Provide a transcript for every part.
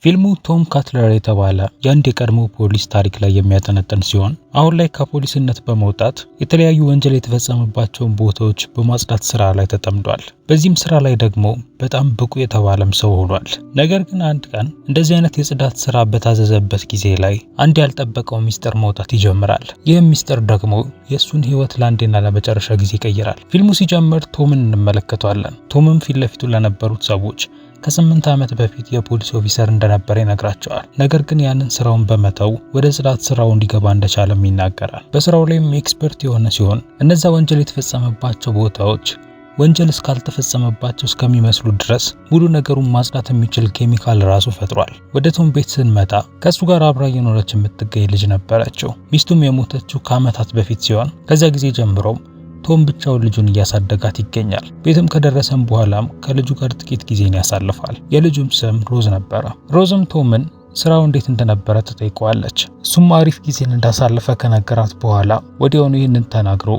ፊልሙ ቶም ካትለር የተባለ የአንድ የቀድሞ ፖሊስ ታሪክ ላይ የሚያጠነጥን ሲሆን፣ አሁን ላይ ከፖሊስነት በመውጣት የተለያዩ ወንጀል የተፈጸመባቸውን ቦታዎች በማጽዳት ስራ ላይ ተጠምዷል። በዚህም ስራ ላይ ደግሞ በጣም ብቁ የተባለም ሰው ሆኗል። ነገር ግን አንድ ቀን እንደዚህ አይነት የጽዳት ስራ በታዘዘበት ጊዜ ላይ አንድ ያልጠበቀው ሚስጥር መውጣት ይጀምራል። ይህም ሚስጥር ደግሞ የእሱን ህይወት ለአንዴና ለመጨረሻ ጊዜ ይቀይራል። ፊልሙ ሲጀምር ቶምን እንመለከተዋለን። ቶምም ፊት ለፊቱ ለነበሩት ሰዎች ከ8 ዓመት በፊት የፖሊስ officer እንደነበረ ይነግራቸዋል። ነገር ግን ያንን ስራውን በመተው ወደ ጽዳት ስራው እንዲገባ እንደቻለም ይናገራል። በስራው ላይም expert የሆነ ሲሆን፣ እነዛ ወንጀል የተፈጸመባቸው ቦታዎች ወንጀል እስካልተፈጸመባቸው እስከሚመስሉ ድረስ ሙሉ ነገሩን ማጽዳት የሚችል ኬሚካል ራሱ ፈጥሯል። ወደ ቶም ቤት ስንመጣ ከእሱ ጋር አብራ እየኖረች የምትገኝ ልጅ ነበረችው። ሚስቱም የሞተችው ከዓመታት በፊት ሲሆን፣ ከዚያ ጊዜ ጀምሮም ቶም ብቻውን ልጁን እያሳደጋት ይገኛል። ቤትም ከደረሰም በኋላም ከልጁ ጋር ጥቂት ጊዜን ያሳልፋል። የልጁም ስም ሮዝ ነበረ። ሮዝም ቶምን ስራው እንዴት እንደነበረ ትጠይቀዋለች። እሱም አሪፍ ጊዜን እንዳሳለፈ ከነገራት በኋላ ወዲያውኑ ይህንን ተናግሮ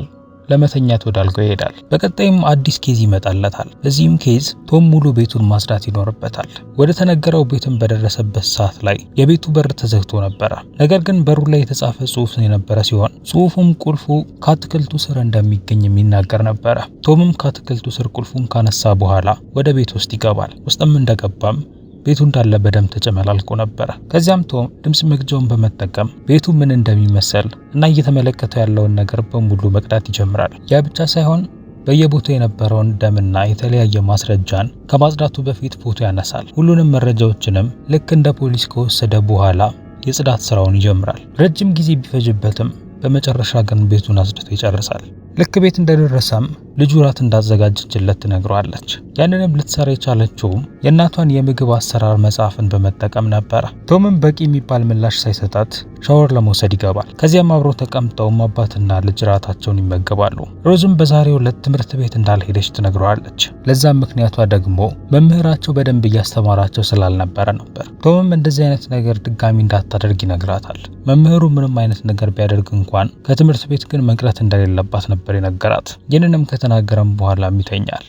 ለመተኛት ወደ አልጋው ይሄዳል። በቀጣይም አዲስ case ይመጣለታል። በዚህም case ቶም ሙሉ ቤቱን ማጽዳት ይኖርበታል። ወደ ተነገረው ቤትም በደረሰበት ሰዓት ላይ የቤቱ በር ተዘግቶ ነበረ። ነገር ግን በሩ ላይ የተጻፈ ጽሑፍ የነበረ ሲሆን፣ ጽሑፉም ቁልፉ ከአትክልቱ ስር እንደሚገኝ የሚናገር ነበረ። ቶምም ከአትክልቱ ስር ቁልፉን ካነሳ በኋላ ወደ ቤት ውስጥ ይገባል። ውስጥም እንደገባም ቤቱ እንዳለ በደም ተጨመላልቆ ነበረ። ከዚያም ቶም ድምፅ መቅጃውን በመጠቀም ቤቱ ምን እንደሚመስል እና እየተመለከተው ያለውን ነገር በሙሉ መቅዳት ይጀምራል። ያ ብቻ ሳይሆን በየቦታው የነበረውን ደምና የተለያየ ማስረጃን ከማጽዳቱ በፊት ፎቶ ያነሳል። ሁሉንም መረጃዎችንም ልክ እንደ ፖሊስ ከወሰደ በኋላ የጽዳት ስራውን ይጀምራል። ረጅም ጊዜ ቢፈጅበትም በመጨረሻ ግን ቤቱን አጽድቶ ይጨርሳል። ልክ ቤት እንደደረሰም ልጁ ራት እንዳዘጋጀችለት ትነግረዋለች። ያንንም ልትሰራ የቻለችውም የእናቷን የምግብ አሰራር መጽሐፍን በመጠቀም ነበረ። ቶምም በቂ የሚባል ምላሽ ሳይሰጣት ሻወር ለመውሰድ ይገባል። ከዚያም አብረው ተቀምጠውም አባትና ልጅ ራታቸውን ይመገባሉ። ሮዝም በዛሬው ዕለት ትምህርት ቤት እንዳልሄደች ትነግረዋለች። ለዛም ምክንያቷ ደግሞ መምህራቸው በደንብ እያስተማራቸው ስላልነበረ ነበር። ቶምም እንደዚህ አይነት ነገር ድጋሚ እንዳታደርግ ይነግራታል። መምህሩ ምንም አይነት ነገር ቢያደርግ እንኳን ከትምህርት ቤት ግን መቅረት እንደሌለባት ነበር የነገራት። ይህንንም ከተናገረም በኋላም ይተኛል።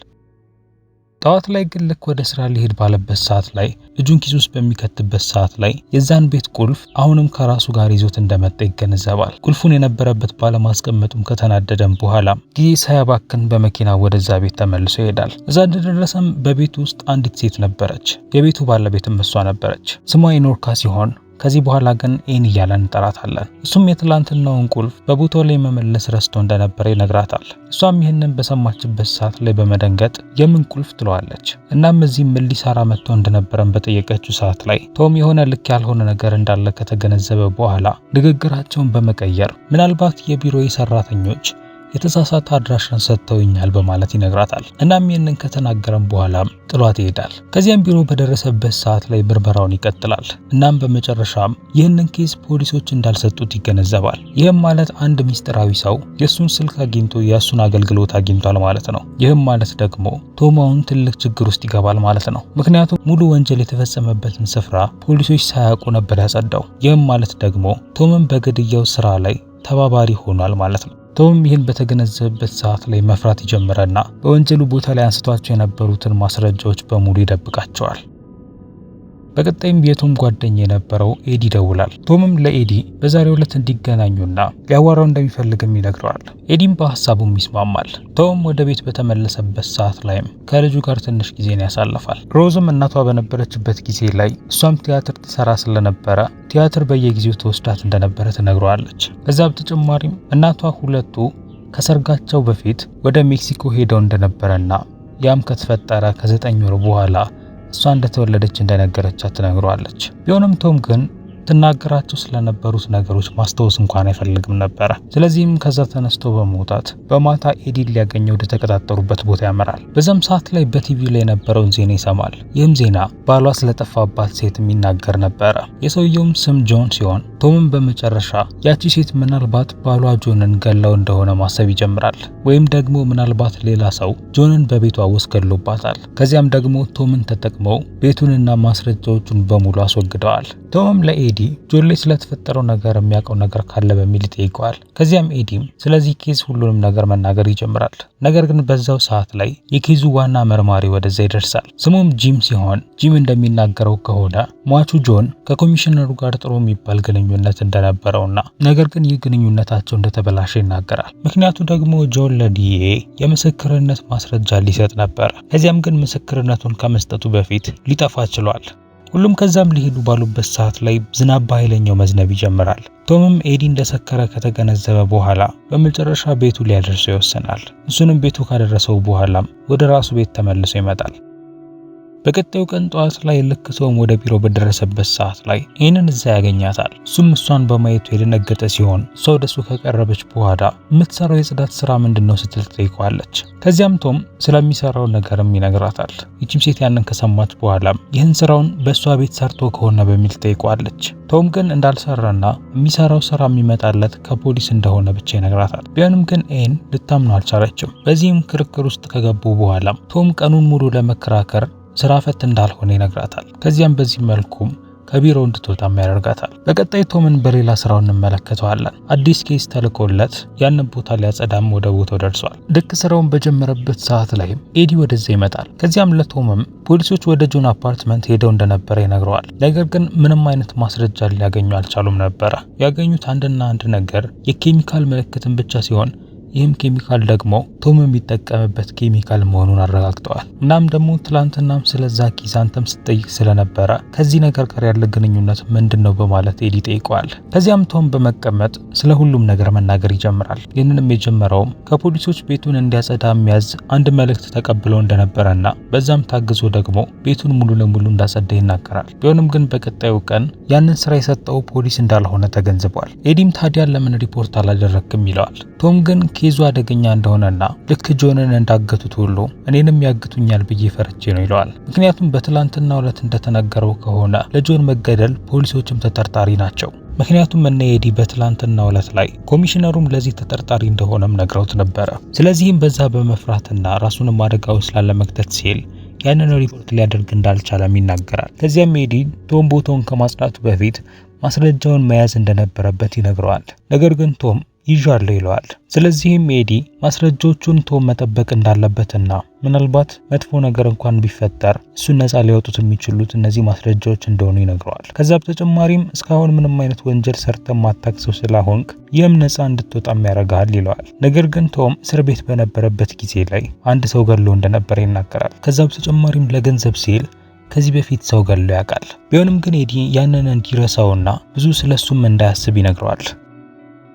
ጠዋት ላይ ግን ልክ ወደ ስራ ሊሄድ ባለበት ሰዓት ላይ እጁን ኪስ ውስጥ በሚከትበት ሰዓት ላይ የዛን ቤት ቁልፍ አሁንም ከራሱ ጋር ይዞት እንደመጣ ይገነዘባል። ቁልፉን የነበረበት ባለማስቀመጡም ከተናደደም በኋላ ጊዜ ሳያባክን በመኪና ወደዛ ቤት ተመልሶ ይሄዳል። እዛ እንደደረሰም በቤቱ ውስጥ አንዲት ሴት ነበረች። የቤቱ ባለቤትም እሷ ነበረች። ስሟ ኢኖርካ ሲሆን ከዚህ በኋላ ግን ኤን እያለን እንጠራታለን። እሱም የትላንትናውን ቁልፍ በቦታው ላይ መመለስ ረስቶ እንደነበረ ይነግራታል። እሷም ይህንን በሰማችበት ሰዓት ላይ በመደንገጥ የምን ቁልፍ ትለዋለች። እናም እዚህ ምን ሊሰራ መጥቶ እንደነበረን በጠየቀችው ሰዓት ላይ ቶም የሆነ ልክ ያልሆነ ነገር እንዳለ ከተገነዘበ በኋላ ንግግራቸውን በመቀየር ምናልባት የቢሮ ሰራተኞች የተሳሳተ አድራሻን ሰጥተውኛል በማለት ይነግራታል። እናም ይህንን ከተናገረም በኋላም ጥሏት ይሄዳል። ከዚያም ቢሮ በደረሰበት ሰዓት ላይ ምርመራውን ይቀጥላል። እናም በመጨረሻም ይህንን case ፖሊሶች እንዳልሰጡት ይገነዘባል። ይህም ማለት አንድ ሚስጥራዊ ሰው የእሱን ስልክ አግኝቶ የእሱን አገልግሎት አግኝቷል ማለት ነው። ይህም ማለት ደግሞ ቶም አሁን ትልቅ ችግር ውስጥ ይገባል ማለት ነው። ምክንያቱም ሙሉ ወንጀል የተፈጸመበትን ስፍራ ፖሊሶች ሳያውቁ ነበር ያጸዳው። ይህም ማለት ደግሞ ቶምም በግድያው ስራ ላይ ተባባሪ ሆኗል ማለት ነው። ቶም ይህን በተገነዘበበት ሰዓት ላይ መፍራት ይጀምረና በወንጀሉ ቦታ ላይ አንስቷቸው የነበሩትን ማስረጃዎች በሙሉ ይደብቃቸዋል። በቀጣይም የቶም ጓደኛ የነበረው ኤዲ ይደውላል። ቶምም ለኤዲ በዛሬው ዕለት እንዲገናኙና ሊያዋራው እንደሚፈልግም ይነግረዋል። ኤዲም በሀሳቡም ይስማማል። ቶም ወደ ቤት በተመለሰበት ሰዓት ላይም ከልጁ ጋር ትንሽ ጊዜን ያሳልፋል። ሮዝም እናቷ በነበረችበት ጊዜ ላይ እሷም ቲያትር ትሰራ ስለነበረ ቲያትር በየጊዜው ትወስዳት እንደነበረ ትነግረዋለች። ከዛ በተጨማሪም እናቷ ሁለቱ ከሰርጋቸው በፊት ወደ ሜክሲኮ ሄደው እንደነበረና ያም ከተፈጠረ ከ9 ወር በኋላ እሷ እንደተወለደች እንደነገረቻት ትነግረዋለች። ቢሆንም ቶም ግን ትናገራቸው ስለነበሩት ነገሮች ማስታወስ እንኳን አይፈልግም ነበረ። ስለዚህም ከዛ ተነስቶ በመውጣት በማታ ኤዲን ሊያገኘው ወደ ተቀጣጠሩበት ቦታ ያመራል። በዛም ሰዓት ላይ በቲቪ ላይ የነበረውን ዜና ይሰማል። ይህም ዜና ባሏ ስለጠፋባት ሴት የሚናገር ነበረ። የሰውየውም ስም ጆን ሲሆን፣ ቶምም በመጨረሻ ያቺ ሴት ምናልባት ባሏ ጆንን ገላው እንደሆነ ማሰብ ይጀምራል። ወይም ደግሞ ምናልባት ሌላ ሰው ጆንን በቤቷ ውስጥ ገድሎባታል። ከዚያም ደግሞ ቶምን ተጠቅመው ቤቱንና ማስረጃዎቹን በሙሉ አስወግደዋል። ቶምም ለኤዲ ኤዲ ጆን ላይ ስለተፈጠረው ነገር የሚያውቀው ነገር ካለ በሚል ይጠይቀዋል። ከዚያም ኤዲም ስለዚህ case ሁሉንም ነገር መናገር ይጀምራል። ነገር ግን በዛው ሰዓት ላይ የ case ኡ ዋና መርማሪ ወደዛ ይደርሳል። ስሙም ጂም ሲሆን ጂም እንደሚናገረው ከሆነ ሟቹ ጆን ከኮሚሽነሩ ጋር ጥሩ የሚባል ግንኙነት እንደነበረውና ነገር ግን ይህ ግንኙነታቸው እንደተበላሸ ይናገራል። ምክንያቱ ደግሞ ጆን ለ DA የምስክርነት ማስረጃ ሊሰጥ ነበር። ከዚያም ግን ምስክርነቱን ከመስጠቱ በፊት ሊጠፋ ችሏል። ሁሉም ከዛም ሊሄዱ ባሉበት ሰዓት ላይ ዝናብ በኃይለኛው መዝነብ ይጀምራል። ቶምም ኤዲ እንደሰከረ ከተገነዘበ በኋላ በመጨረሻ ቤቱ ሊያደርሰው ይወስናል። እሱንም ቤቱ ካደረሰው በኋላም ወደ ራሱ ቤት ተመልሶ ይመጣል። በቀጣዩ ቀን ጠዋት ላይ ልክ ቶም ወደ ቢሮ በደረሰበት ሰዓት ላይ ኤንን እዛ ያገኛታል። እሱም እሷን በማየቱ የደነገጠ ሲሆን እሷ ወደሱ ከቀረበች በኋላ የምትሰራው የጽዳት ስራ ምንድነው ስትል ትጠይቀዋለች። ከዚያም ቶም ስለሚሰራው ነገርም ይነግራታል። ይቺም ሴት ያንን ከሰማች በኋላ ይህን ስራውን በእሷ ቤት ሰርቶ ከሆነ በሚል ትጠይቀዋለች። ቶም ግን እንዳልሰራና የሚሰራው ስራ የሚመጣለት ከፖሊስ እንደሆነ ብቻ ይነግራታል። ቢሆንም ግን ኤን ልታምነው አልቻለችም። በዚህም ክርክር ውስጥ ከገቡ በኋላ ቶም ቀኑን ሙሉ ለመከራከር ስራ ፈት እንዳልሆነ ይነግራታል። ከዚያም በዚህ መልኩም ከቢሮ እንድትወጣም ያደርጋታል። በቀጣይ ቶምን በሌላ ስራው እንመለከተዋለን። አዲስ case ተልኮለት ያንን ቦታ ሊያጸዳም ወደ ቦታው ደርሷል። ልክ ስራውን በጀመረበት ሰዓት ላይ ኤዲ ወደዛ ይመጣል። ከዚያም ለቶምም ፖሊሶች ወደ ጆን አፓርትመንት ሄደው እንደነበረ ይነግረዋል። ነገር ግን ምንም አይነት ማስረጃ ሊያገኙ አልቻሉም ነበረ። ያገኙት አንድና አንድ ነገር የኬሚካል ምልክትን ብቻ ሲሆን ይህም ኬሚካል ደግሞ ቶም የሚጠቀምበት ኬሚካል መሆኑን አረጋግጠዋል። እናም ደግሞ ትላንትናም ስለዛ case አንተም ስትጠይቅ ስለነበረ ከዚህ ነገር ጋር ያለ ግንኙነት ምንድነው በማለት ኤዲ ጠይቀዋል። ከዚያም ቶም በመቀመጥ ስለ ሁሉም ነገር መናገር ይጀምራል። ይህንንም የጀመረውም ከፖሊሶች ቤቱን እንዲያጸዳ የሚያዝ አንድ መልእክት ተቀብሎ እንደነበረና በዛም ታግዞ ደግሞ ቤቱን ሙሉ ለሙሉ እንዳጸዳ ይናገራል። ቢሆንም ግን በቀጣዩ ቀን ያንን ስራ የሰጠው ፖሊስ እንዳልሆነ ተገንዝቧል። ኤዲም ታዲያ ለምን ሪፖርት አላደረክም ይለዋል። ቶም ግን case ኡ አደገኛ እንደሆነና ልክ ጆንን እንዳገቱት ሁሉ እኔንም ያግቱኛል ብዬ ፈርቼ ነው ይለዋል። ምክንያቱም በትላንትናው ዕለት እንደተነገረው ከሆነ ለጆን መገደል ፖሊሶችም ተጠርጣሪ ናቸው። ምክንያቱም እነ ኤዲ በትላንትናው ዕለት ላይ ኮሚሽነሩም ለዚህ ተጠርጣሪ እንደሆነም ነግረውት ነበረ። ስለዚህም በዛ በመፍራትና ራሱንም አደጋ ውስጥ ላለመክተት ሲል ያንን ሪፖርት ሊያደርግ እንዳልቻለም ይናገራል። ከዚያም ኤዲ ቶም ቦታውን ከማጽዳቱ በፊት ማስረጃውን መያዝ እንደነበረበት ይነግረዋል። ነገር ግን ቶም ይዣለሁ ይለዋል። ስለዚህም ኤዲ ማስረጃዎቹን ቶም መጠበቅ እንዳለበትና ምናልባት መጥፎ ነገር እንኳን ቢፈጠር እሱን ነፃ ሊያወጡት የሚችሉት እነዚህ ማስረጃዎች እንደሆኑ ይነግረዋል። ከዛ በተጨማሪም እስካሁን ምንም አይነት ወንጀል ሰርተህ ማታውቅ ሰው ስለሆንክ ይህም ነፃ እንድትወጣም ያደርግሃል ይለዋል። ነገር ግን ቶም እስር ቤት በነበረበት ጊዜ ላይ አንድ ሰው ገድሎ እንደነበረ ይናገራል። ከዛ በተጨማሪም ለገንዘብ ሲል ከዚህ በፊት ሰው ገድሎ ያውቃል። ቢሆንም ግን ኤዲ ያንን እንዲረሳውና ብዙ ስለሱም እንዳያስብ ይነግረዋል።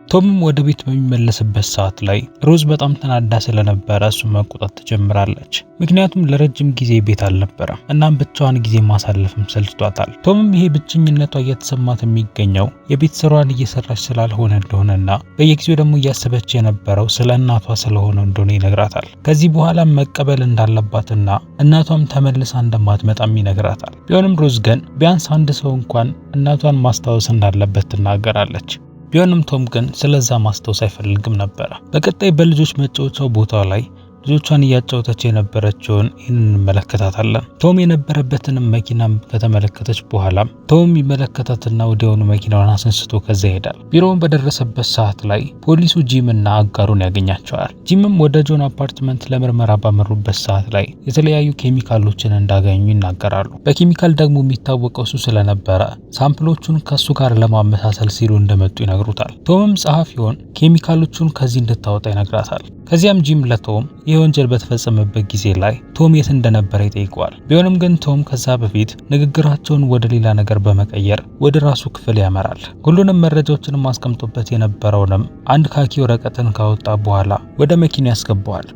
ቶምም ወደ ቤት በሚመለስበት ሰዓት ላይ ሮዝ በጣም ተናዳ ስለነበረ እሱን መቆጣት ትጀምራለች። ምክንያቱም ለረጅም ጊዜ ቤት አልነበረም፣ እናም ብቻዋን ጊዜ ማሳለፍም ሰልችቷታል። ቶምም ይሄ ብቸኝነቷ እየተሰማት የሚገኘው የቤት ስራዋን እየሰራች ስላልሆነ እንደሆነና በየጊዜው ደግሞ እያሰበች የነበረው ስለ እናቷ ስለሆነ እንደሆነ ይነግራታል። ከዚህ በኋላ መቀበል እንዳለባትና እናቷም ተመልሳ እንደማትመጣም ይነግራታል። ቢሆንም ሮዝ ግን ቢያንስ አንድ ሰው እንኳን እናቷን ማስታወስ እንዳለበት ትናገራለች። ቢሆንም ቶም ግን ስለዛ ማስታወስ አይፈልግም ነበር። በቀጣይ በልጆች መጫወቻው ቦታ ላይ ልጆቿን እያጫወተች የነበረችውን ይህንን እንመለከታታለን። ቶም የነበረበትንም መኪና ከተመለከተች በኋላ ቶም ይመለከታትና ወዲያውኑ መኪናውን አስነስቶ ከዛ ይሄዳል። ቢሮውን በደረሰበት ሰዓት ላይ ፖሊሱ ጂም እና አጋሩን ያገኛቸዋል። ጂምም ወደ ጆን አፓርትመንት ለምርመራ ባመሩበት ሰዓት ላይ የተለያዩ ኬሚካሎችን እንዳገኙ ይናገራሉ። በኬሚካል ደግሞ የሚታወቀው እሱ ስለነበረ sample ኦቹን ከሱ ጋር ለማመሳሰል ሲሉ እንደመጡ ይነግሩታል። ቶምም ጸሐፊውን ኬሚካሎቹን ከዚህ እንድታወጣ ይነግራታል። ከዚያም ጂም ለቶም ይህ ወንጀል በተፈጸመበት ጊዜ ላይ ቶም የት እንደነበረ ይጠይቀዋል። ቢሆንም ግን ቶም ከዛ በፊት ንግግራቸውን ወደ ሌላ ነገር በመቀየር ወደ ራሱ ክፍል ያመራል። ሁሉንም መረጃዎችንም አስቀምጦበት የነበረውንም አንድ ካኪ ወረቀትን ካወጣ በኋላ ወደ መኪና ያስገባዋል።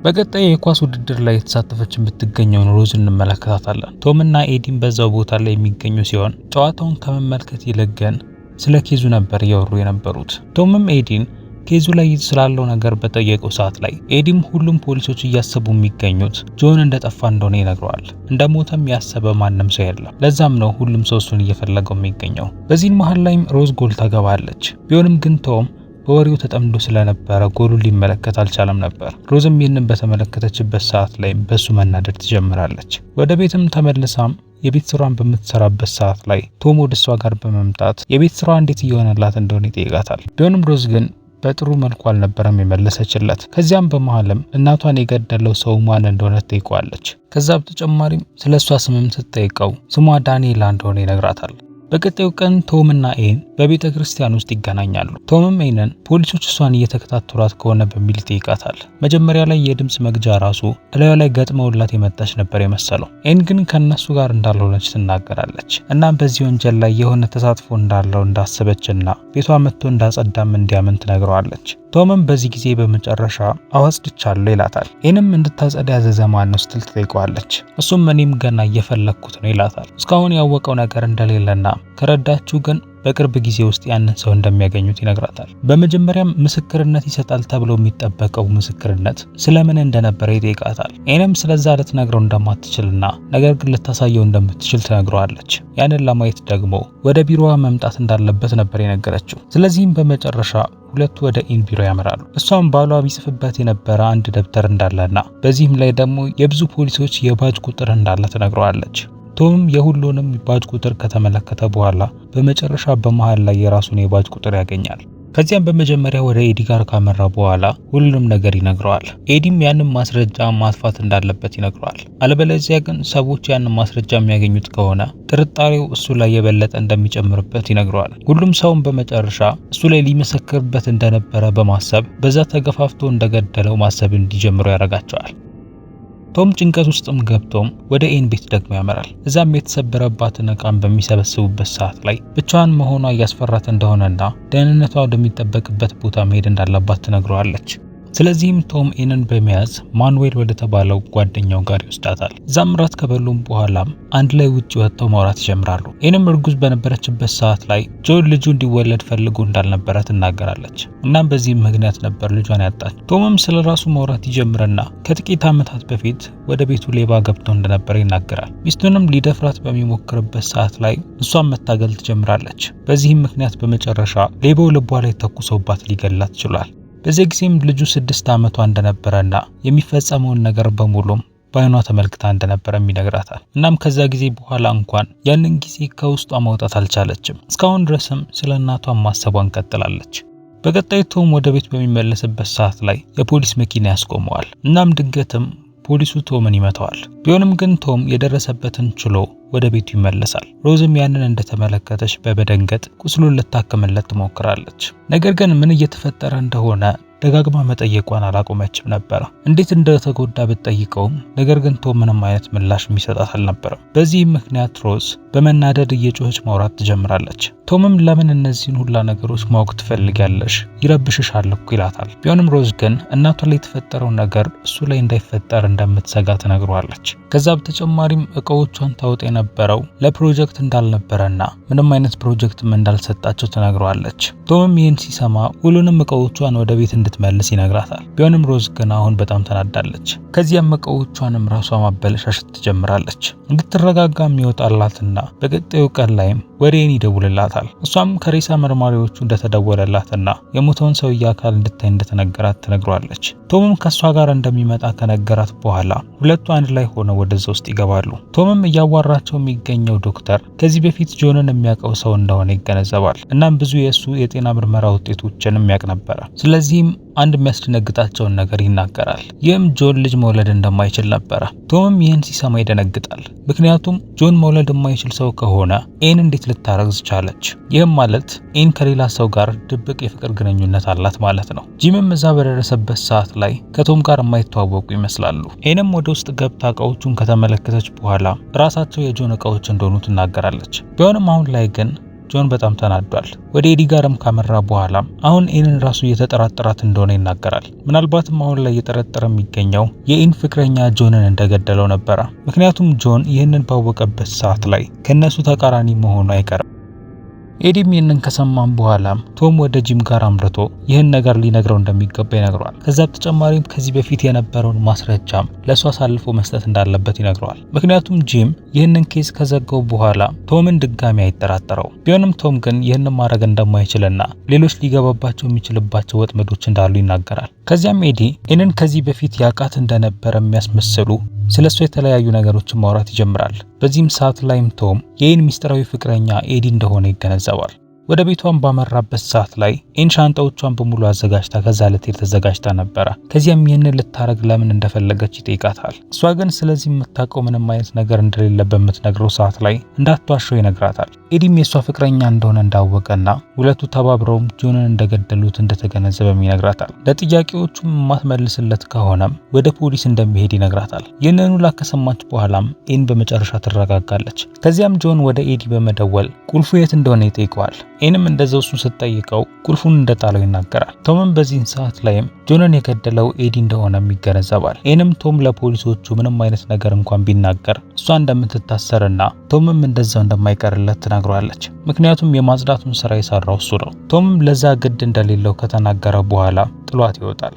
በቀጣይ የኳስ ውድድር ላይ የተሳተፈች የምትገኘውን ሮዝ እንመለከታታለን። ቶምና ኤዲም በዛው ቦታ ላይ የሚገኙ ሲሆን ጨዋታውን ከመመልከት ይልቅ ግን ስለ case ኡ ነበር እያወሩ የነበሩት። ቶምም ኤዲን case ኡ ላይ ስላለው ነገር በጠየቀው ሰዓት ላይ ኤዲም ሁሉም ፖሊሶች እያሰቡ የሚገኙት ጆን እንደጠፋ እንደሆነ ይነግረዋል። እንደሞተም ያሰበ ማንም ሰው የለም። ለዛም ነው ሁሉም ሰው እሱን እየፈለገው የሚገኘው። በዚህን መሃል ላይም ሮዝ ጎል ታገባለች። ቢሆንም ግን ቶም በወሬው ተጠምዶ ስለነበረ ጎሉን ሊመለከት አልቻለም ነበር። ሮዝም ይህንን በተመለከተችበት ሰዓት ላይ በሱ መናደድ ትጀምራለች። ወደ ቤትም ተመልሳም የቤት ስራዋን በምትሰራበት ሰዓት ላይ ቶም ወደ እሷ ጋር በመምጣት የቤት ስራዋ እንዴት እየሆነላት እንደሆነ ይጠይቃታል። ቢሆንም ሮዝ ግን በጥሩ መልኩ አልነበረም የመለሰችለት። ከዚያም በመሃልም እናቷን የገደለው ሰው ማን እንደሆነ ትጠይቀዋለች። ከዛ በተጨማሪም ስለ እሷ ስምም ስትጠይቀው ስሟ ዳንኤላ እንደሆነ ይነግራታል። በቀጣዩ ቀን ቶም እና ኤን በቤተ ክርስቲያን ውስጥ ይገናኛሉ። ቶምም ኤንን ፖሊሶች እሷን እየተከታተሏት ከሆነ በሚል ይጠይቃታል። መጀመሪያ ላይ የድምጽ መግጃ ራሱ እላዩ ላይ ገጥመውላት የመጣች ነበር የመሰለው። ኤን ግን ከነሱ ጋር እንዳልሆነች ትናገራለች። እናም በዚህ ወንጀል ላይ የሆነ ተሳትፎ እንዳለው እንዳሰበችና ቤቷ መጥቶ እንዳጸዳም እንዲያምን ትነግረዋለች። ቶምም በዚህ ጊዜ በመጨረሻ አዋጽድቻለሁ ይላታል። ኤንም እንድታጸዳ ያዘዘ ማን ነው ስትል ትጠይቀዋለች። እሱም እኔም ገና እየፈለግኩት ነው ይላታል። እስካሁን ያወቀው ነገር እንደሌለና ከረዳችሁ ግን በቅርብ ጊዜ ውስጥ ያንን ሰው እንደሚያገኙት ይነግራታል። በመጀመሪያም ምስክርነት ይሰጣል ተብሎ የሚጠበቀው ምስክርነት ስለምን እንደነበረ ይጠይቃታል። ኤንም ስለዛ ልትነግረው እንደማትችልና ነገር ግን ልታሳየው እንደምትችል ትነግረዋለች። ያንን ለማየት ደግሞ ወደ ቢሮዋ መምጣት እንዳለበት ነበር የነገረችው። ስለዚህም በመጨረሻ ሁለቱ ወደ ኤን ቢሮ ያመራሉ። እሷም ባሏ ቢጽፍበት የነበረ አንድ ደብተር እንዳለና በዚህም ላይ ደግሞ የብዙ ፖሊሶች የባጅ ቁጥር እንዳለ ትነግረዋለች። ቶም የሁሉንም ባጅ ቁጥር ከተመለከተ በኋላ በመጨረሻ በመሃል ላይ የራሱን የባጅ ቁጥር ያገኛል። ከዚያም በመጀመሪያ ወደ ኤዲ ጋር ካመራ በኋላ ሁሉንም ነገር ይነግረዋል። ኤዲም ያንን ማስረጃ ማጥፋት እንዳለበት ይነግረዋል። አለበለዚያ ግን ሰዎች ያንን ማስረጃ የሚያገኙት ከሆነ ጥርጣሬው እሱ ላይ የበለጠ እንደሚጨምርበት ይነግረዋል። ሁሉም ሰውም በመጨረሻ እሱ ላይ ሊመሰክርበት እንደነበረ በማሰብ በዛ ተገፋፍቶ እንደገደለው ማሰብ እንዲጀምሩ ያደርጋቸዋል። ቶም ጭንቀት ውስጥም ገብቶም ወደ ኤን ቤት ደግሞ ያመራል። እዛም የተሰበረባትን እቃን በሚሰበስቡበት ሰዓት ላይ ብቻዋን መሆኗ እያስፈራት እንደሆነና ደህንነቷ ወደሚጠበቅበት ቦታ መሄድ እንዳለባት ትነግረዋለች። ስለዚህም ቶም ኤንን በመያዝ ማኑዌል ወደ ተባለው ጓደኛው ጋር ይወስዳታል። እዛም እራት ከበሉም በኋላም አንድ ላይ ውጭ ወጥተው ማውራት ይጀምራሉ። ኤንም እርጉዝ በነበረችበት ሰዓት ላይ ጆን ልጁ እንዲወለድ ፈልጎ እንዳልነበረ ትናገራለች። እናም በዚህም ምክንያት ነበር ልጇን ያጣች። ቶምም ስለ ራሱ ማውራት ይጀምርና ከጥቂት ዓመታት በፊት ወደ ቤቱ ሌባ ገብቶ እንደነበረ ይናገራል። ሚስቱንም ሊደፍራት በሚሞክርበት ሰዓት ላይ እሷን መታገል ትጀምራለች። በዚህም ምክንያት በመጨረሻ ሌባው ልቧ ላይ ተኩሶባት ሊገላት ችሏል። በዚህ ጊዜም ልጁ 6 ዓመቷ እንደነበረና የሚፈጸመውን ነገር በሙሉም በአይኗ ተመልክታ እንደነበረም ይነግራታል። እናም ከዛ ጊዜ በኋላ እንኳን ያንን ጊዜ ከውስጧ ማውጣት አልቻለችም። እስካሁን ድረስም ስለ እናቷ ማሰቧን ቀጥላለች። በቀጣይ ቶም ወደ ቤት በሚመለስበት ሰዓት ላይ የፖሊስ መኪና ያስቆመዋል። እናም ድንገትም ፖሊሱ ቶምን ይመታዋል። ቢሆንም ግን ቶም የደረሰበትን ችሎ ወደ ቤቱ ይመለሳል። ሮዝም ያንን እንደተመለከተች በመደንገጥ ቁስሉን ልታክምለት ትሞክራለች። ነገር ግን ምን እየተፈጠረ እንደሆነ ደጋግማ መጠየቋን አላቆመችም ነበረ። እንዴት እንደተጎዳ ብትጠይቀውም ነገር ግን ቶም ምንም አይነት ምላሽ የሚሰጣት አልነበረም። በዚህም ምክንያት ሮዝ በመናደድ እየጮኸች ማውራት ትጀምራለች። ቶምም ለምን እነዚህን ሁላ ነገሮች ማወቅ ትፈልጊያለሽ? ይረብሽሻል እኮ ይላታል። ቢሆንም ሮዝ ግን እናቷ ላይ የተፈጠረው ነገር እሱ ላይ እንዳይፈጠር እንደምትሰጋ ትነግረዋለች። ከዛ በተጨማሪም እቃዎቿን ታወጣ የነበረው ለፕሮጀክት እንዳልነበረና ምንም አይነት ፕሮጀክትም እንዳልሰጣቸው ትነግረዋለች። ቶምም ይህን ሲሰማ ሁሉንም እቃዎቿን ወደ ቤት እንድትመልስ ይነግራታል። ቢሆንም ሮዝ ግን አሁን በጣም ተናዳለች። ከዚያም እቃዎቿንም ራሷ ማበለሻሸት ትጀምራለች። እንድትረጋጋ የሚወጣላትና በቀጣዩ ቀን ላይም ወደ ኤን ይደውልላታል። እሷም ከሬሳ መርማሪዎቹ እንደተደወለላትና የሞተውን ሰውዬ አካል እንድታይ እንደተነገራት ትነግረዋለች። ቶምም ከሷ ጋር እንደሚመጣ ከነገራት በኋላ ሁለቱ አንድ ላይ ሆነው ወደዛ ውስጥ ይገባሉ። ቶምም እያዋራቸው የሚገኘው ዶክተር ከዚህ በፊት ጆንን የሚያውቀው ሰው እንደሆነ ይገነዘባል። እናም ብዙ የእሱ የጤና ምርመራ ውጤቶችን የሚያውቅ ነበረ። ስለዚህም አንድ የሚያስደነግጣቸውን ነገር ይናገራል። ይህም ጆን ልጅ መውለድ እንደማይችል ነበረ። ቶምም ይህን ሲሰማ ይደነግጣል። ምክንያቱም ጆን መውለድ የማይችል ሰው ከሆነ ኤን እንዴት ልታረግዝ ቻለች? ይህም ማለት ኤን ከሌላ ሰው ጋር ድብቅ የፍቅር ግንኙነት አላት ማለት ነው። ጂምም እዛ በደረሰበት ሰዓት ላይ ከቶም ጋር የማይተዋወቁ ይመስላሉ። ኤንም ወደ ውስጥ ገብታ እቃዎቹን ከተመለከተች በኋላ ራሳቸው የጆን እቃዎች እንደሆኑ ትናገራለች። ቢሆንም አሁን ላይ ግን ጆን በጣም ተናዷል። ወደ ኤዲ ጋርም ካመራ በኋላ አሁን ኤንን ራሱ እየተጠራጠራት እንደሆነ ይናገራል። ምናልባትም አሁን ላይ እየጠረጠረ የሚገኘው የኤን ፍቅረኛ ጆንን እንደገደለው ነበረ። ምክንያቱም ጆን ይህንን ባወቀበት ሰዓት ላይ ከነሱ ተቃራኒ መሆኑ አይቀርም። ኤዲም ይህንን ከሰማም በኋላም ቶም ወደ ጂም ጋር አምርቶ ይህን ነገር ሊነግረው እንደሚገባ ይነግረዋል። ከዛ በተጨማሪም ከዚህ በፊት የነበረውን ማስረጃም ለእሱ አሳልፎ መስጠት እንዳለበት ይነግረዋል። ምክንያቱም ጂም ይህንን case ከዘጋው በኋላ ቶምን ድጋሚ አይጠራጠረው። ቢሆንም ቶም ግን ይህንን ማድረግ እንደማይችልና ሌሎች ሊገባባቸው የሚችልባቸው ወጥመዶች እንዳሉ ይናገራል። ከዚያም ኤዲ ኤንን ከዚህ በፊት ያውቃት እንደነበረ የሚያስመስሉ ስለሱ የተለያዩ ነገሮችን ማውራት ይጀምራል። በዚህም ሰዓት ላይም ቶም የኤን ሚስጥራዊ ፍቅረኛ ኤዲ እንደሆነ ይገነዘባል። ወደ ቤቷን ባመራበት ሰዓት ላይ ኤን ሻንጣዎቿን በሙሉ አዘጋጅታ ከዛ ልትሄድ ተዘጋጅታ ነበረ። ከዚያም ይህንን ልታረግ ለምን እንደፈለገች ይጠይቃታል። እሷ ግን ስለዚህ የምታውቀው ምንም አይነት ነገር እንደሌለ በምትነግረው ሰዓት ላይ እንዳትዋሸው ይነግራታል። ኤዲም የሷ ፍቅረኛ እንደሆነ እንዳወቀና ሁለቱ ተባብረውም ጆንን እንደገደሉት እንደተገነዘበም ይነግራታል። ለጥያቄዎቹም የማትመልስለት ከሆነም ወደ ፖሊስ እንደሚሄድ ይነግራታል። ይህንን ሁላ ከሰማች በኋላም ኤን በመጨረሻ ትረጋጋለች። ከዚያም ጆን ወደ ኤዲ በመደወል ቁልፉ የት እንደሆነ ይጠይቀዋል። ኤንም እንደዛው እሱን ስትጠይቀው ቁልፉን እንደጣለው ይናገራል። ቶምም በዚህን ሰዓት ላይም ጆንን የገደለው ኤዲ እንደሆነም ይገነዘባል። ኤንም ቶም ለፖሊሶቹ ምንም አይነት ነገር እንኳን ቢናገር እሷ እንደምትታሰርና ቶምም እንደዛው እንደማይቀርለት ትነግሯለች። ምክንያቱም የማጽዳቱን ስራ የሰራው እሱ ነው። ቶምም ለዛ ግድ እንደሌለው ከተናገረ በኋላ ጥሏት ይወጣል።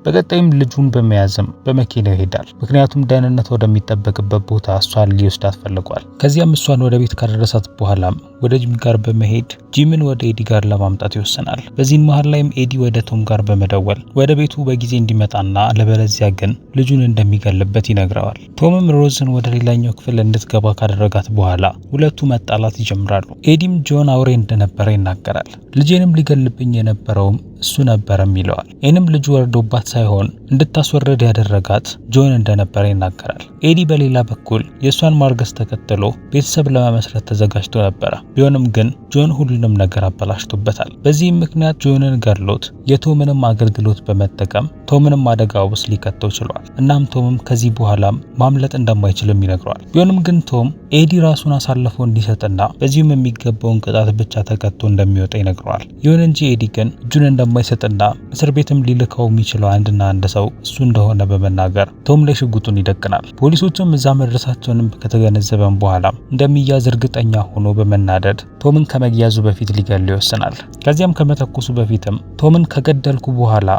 በቀጣይም ልጁን በመያዝም በመኪናው ይሄዳል። ምክንያቱም ደህንነት ወደሚጠበቅበት ቦታ እሷን ሊወስዳት ፈልጓል። ከዚያም እሷን ወደ ቤት ካደረሳት በኋላም ወደ ጂም ጋር በመሄድ ጂምን ወደ ኤዲ ጋር ለማምጣት ይወስናል። በዚህም መሃል ላይም ኤዲ ወደ ቶም ጋር በመደወል ወደ ቤቱ በጊዜ እንዲመጣና አለበለዚያ ግን ልጁን እንደሚገልበት ይነግረዋል። ቶምም ሮዝን ወደ ሌላኛው ክፍል እንድትገባ ካደረጋት በኋላ ሁለቱ መጣላት ይጀምራሉ። ኤዲም ጆን አውሬ እንደነበረ ይናገራል። ልጄንም ሊገልብኝ የነበረውም እሱ ነበረም ይለዋል። ኤንም ልጁ ወርዶባት ሳይሆን እንድታስወርድ ያደረጋት ጆን እንደነበረ ይናገራል። ኤዲ በሌላ በኩል የእሷን ማርገዝ ተከትሎ ቤተሰብ ለመመስረት ተዘጋጅቶ ነበረ። ቢሆንም ግን ጆን ሁሉንም ነገር አበላሽቶበታል። በዚህም ምክንያት ጆንን ገድሎት የቶምንም አገልግሎት በመጠቀም ቶምንም አደጋ ውስጥ ሊከተው ችሏል። እናም ቶምም ከዚህ በኋላም ማምለጥ እንደማይችልም ይነግረዋል። ቢሆንም ግን ቶም ኤዲ ራሱን አሳልፎ እንዲሰጥና በዚህም የሚገባውን ቅጣት ብቻ ተቀጥቶ እንደሚወጣ ይነግረዋል። ይሁን እንጂ ኤዲ ግን እጁን እንደማይሰጥና እስር ቤትም ሊልከው የሚችለው አንድና አንድ ሰው እሱ እንደሆነ በመናገር ቶም ላይ ሽጉጡን ይደቅናል። ፖሊሶቹም እዛ መድረሳቸውንም ከተገነዘበም በኋላ እንደሚያዝ እርግጠኛ ሆኖ በመናደድ ቶምን ከመያዙ በፊት ሊገድለው ይወስናል። ከዚያም ከመተኮሱ በፊትም ቶምን ከገደልኩ በኋላ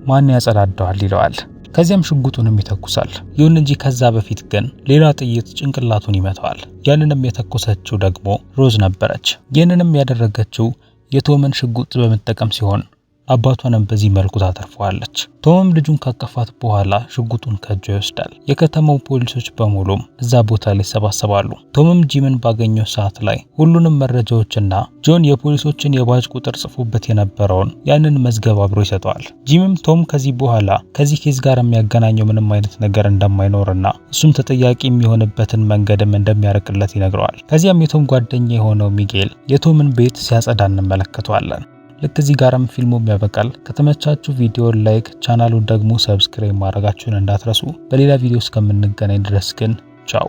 ማን ያጸዳደዋል ይለዋል። ከዚያም ሽጉጡንም ይተኩሳል። ይሁን እንጂ ከዛ በፊት ግን ሌላ ጥይት ጭንቅላቱን ይመታዋል። ያንንም የተኮሰችው ደግሞ ሮዝ ነበረች። ይህንንም ያደረገችው የቶምን ሽጉጥ በመጠቀም ሲሆን አባቷንም በዚህ መልኩ ታተርፈዋለች። ቶምም ልጁን ካቀፋት በኋላ ሽጉጡን ከእጇ ይወስዳል። የከተማው ፖሊሶች በሙሉም እዛ ቦታ ላይ ይሰባሰባሉ። ቶምም ጂምን ባገኘው ሰዓት ላይ ሁሉንም መረጃዎችና ጆን የፖሊሶችን የባጅ ቁጥር ጽፎበት የነበረውን ያንን መዝገብ አብሮ ይሰጠዋል። ጂምም ቶም ከዚህ በኋላ ከዚህ case ጋር የሚያገናኘው ምንም አይነት ነገር እንደማይኖርና እሱም ተጠያቂ የሚሆንበትን መንገድም እንደሚያርቅለት ይነግረዋል። ከዚያም የቶም ጓደኛ የሆነው ሚጌል የቶምን ቤት ሲያጸዳ እንመለከተዋለን። ልክ እዚህ ጋርም ፊልሙም ያበቃል። ከተመቻችሁ ቪዲዮ like፣ ቻናሉን ደግሞ subscribe ማድረጋችሁን እንዳትረሱ። በሌላ ቪዲዮ እስከምንገናኝ ድረስ ግን ቻው።